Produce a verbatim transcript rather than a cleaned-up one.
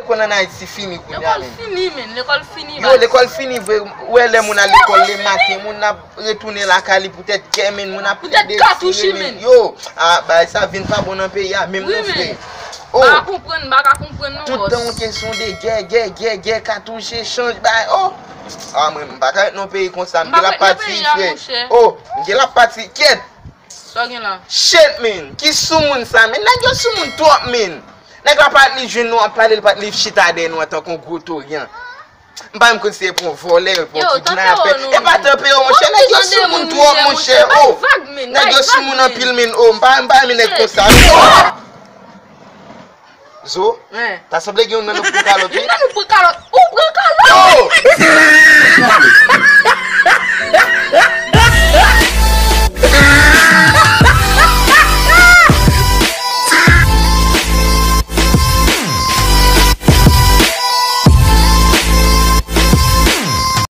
Lekòl ann Ayiti fini kounye a, men. Lekòl fini, men. Lekòl fini, baz. Yo, lekòl fini vre. Ou wè lè moun al lekòl lematen, moun ap retounen lakay li poutèt gè, men. Moun ap plede tire, men. Yo, a, bagay sa vin pa bon nan peyi a, menm non, frè. Oh. M pa ka konprann, m pa ka konprann non, bòs. Tout tan yon kesyon de gè, gè, gè, gè, katouch, echanj, bagay. Oh. A, mwen, m pa ka ret nan peyi konsa, m gen la pati, frè. Oh, m gen la pati, kyèt. Sa w gen la? Shit, men. Ki soumoun sa, men? Nèg yo soumoun twòp, men. Nèg la pa t li jwenn nou ap pale, li pa t li chita dèyè nou antanke yon gwo toryan. M pa menm konn si se pou yon vòlè, pou yon kidnapè. E pa tanpero, monchè. Nèg yo soumoun twòp, monchè. Oh. Nèg yo soumoun anpil, men. Oh, m pa, m pa renmen nèg konsa. Oh! Zo, ta sanble gen youn nan nou k pran kalòt, wi. Youn nan nou pran kalòt. Ou pran kalòt? Oh!